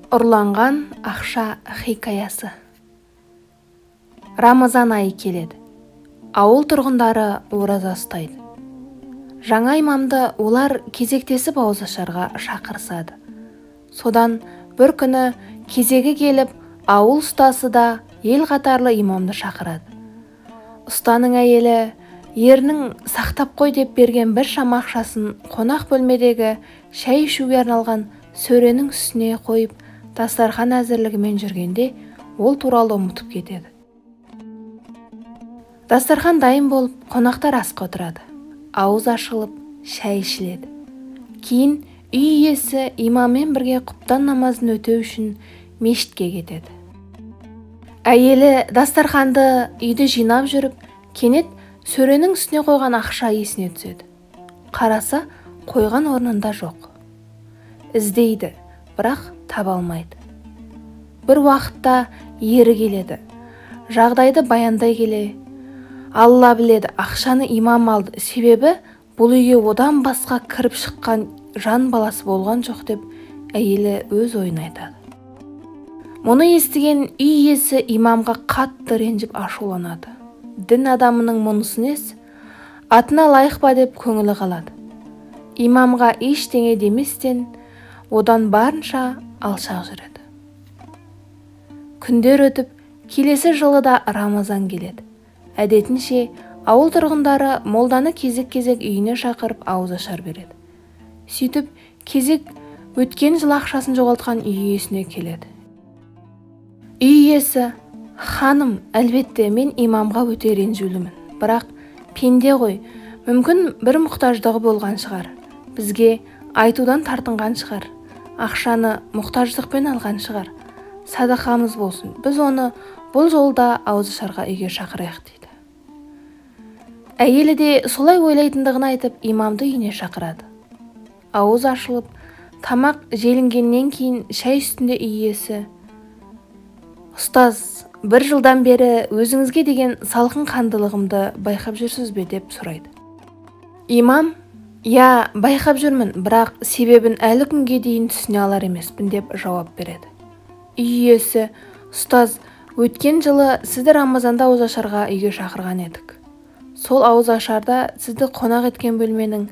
Ұрланған ақша хикаясы. Рамазан айы келеді. Ауыл тұрғындары ораза ұстайды. Жаңа имамды олар кезектесіп ауызашарға шақырысады. Содан бір күні кезегі келіп, ауыл ұстасы да ел қатарлы имамды шақырады. Ұстаның әйелі ерінің сақтап қой деп берген бір шама ақшасын қонақ бөлмедегі шай ішуге арналған сөренің үстіне қойып, дастархан әзірлігімен жүргенде ол туралы ұмытып кетеді. Дастархан дайын болып, қонақтар асқа отырады. Ауыз ашылып, шай ішіледі. Кейін үй иесі имаммен бірге құптан намазын өтеу үшін мешітке кетеді. Әйелі дастарханды үйді жинап жүріп, кенет сөренің үстіне қойған ақша есіне түседі. Қараса, қойған орнында жоқ. Іздейді, бірақ таба алмайды. Бір уақытта ері келеді. Жағдайды баяндай келе, Алла біледі, ақшаны имам алды, себебі бұл үйге одан басқа кіріп шыққан жан баласы болған жоқ деп әйелі өз ойын айтады. Мұны естіген үй иесі имамға қатты ренжіп ашуланады. Дін адамының мұнысы несі? Атына лайық па деп көңілі қалады. Имамға ештеңе деместен одан барынша алшақ жүреді. Күндер өтіп, келесі жылы да Рамазан келеді. Әдетінше, ауыл тұрғындары молданы кезек-кезек үйіне шақырып ауызашар береді. Сөйтіп, кезек өткен жылы ақшасын жоғалтқан үй иесіне келеді. Үй иесі: «Ханым, әлбетте, мен имамға өте ренжулімін. Бірақ пенде ғой, мүмкін бір мұқтаждығы болған шығар. Бізге айтудан тартынған шығар. Ақшаны мұқтаждықпен алған шығар. Садақамыз болсын. Біз оны бұл жолда ауызашарға үйге шақырайық» дейді. Әйелі де солай ойлайтындығын айтып, имамды үйіне шақырады. Ауыз ашылып, тамақ желінгеннен кейін шай үстінде үй иесі: «Ұстаз, бір жылдан бері өзіңізге деген салқын қандылығымды байқап жүрсіз бе?» деп сұрайды. Имам: «Иә, байқап жүрмін, бірақ себебін әлі күнге дейін түсіне алар емеспін» деп жауап береді. Үй иесі: «Ұстаз, өткен жылы сізді Рамазанда ауызашарға үйге шақырған едік. Сол ауызашарда сізді қонақ еткен бөлменің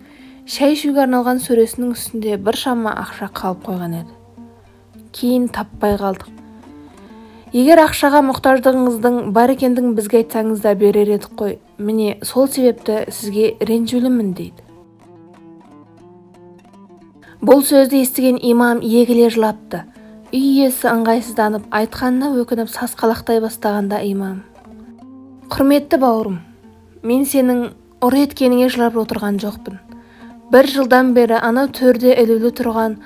шай ішуге арналған сөресінің үстінде біршама ақша қалып қойған еді. Кейін таппай қалдық. Егер ақшаға мұқтаждығыңыздың бар екендігін бізге айтсаңыз да берер едік қой. Міне, сол себепті сізге ренжулімін» дейді. Бұл сөзді естіген имам егіле жылапты. Үй иесі ыңғайсызданып, айтқанына өкініп сасқалақтай бастағанда имам: «Құрметті бауырым, мен сенің ұры еткеніңе жылап отырған жоқпын. Бір жылдан бері анау төрде ілулі тұрған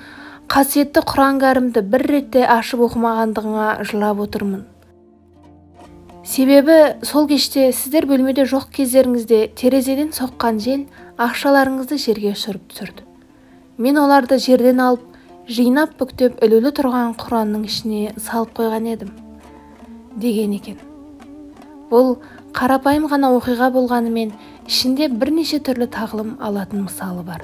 қасиетті Құран кәрімді бір ретте ашып оқымағандығыңа жылап отырмын. Себебі сол кеште сіздер бөлмеде жоқ кездеріңізде терезеден соққан жел ақшаларыңызды жерге ұшырып түсірді. Мен оларды жерден алып, жинап бүктеп ілулі тұрған Құранның ішіне салып қойған едім» деген екен. Бұл қарапайым ғана оқиға болғанымен ішінде бірнеше түрлі тағлым алатын мысалы бар.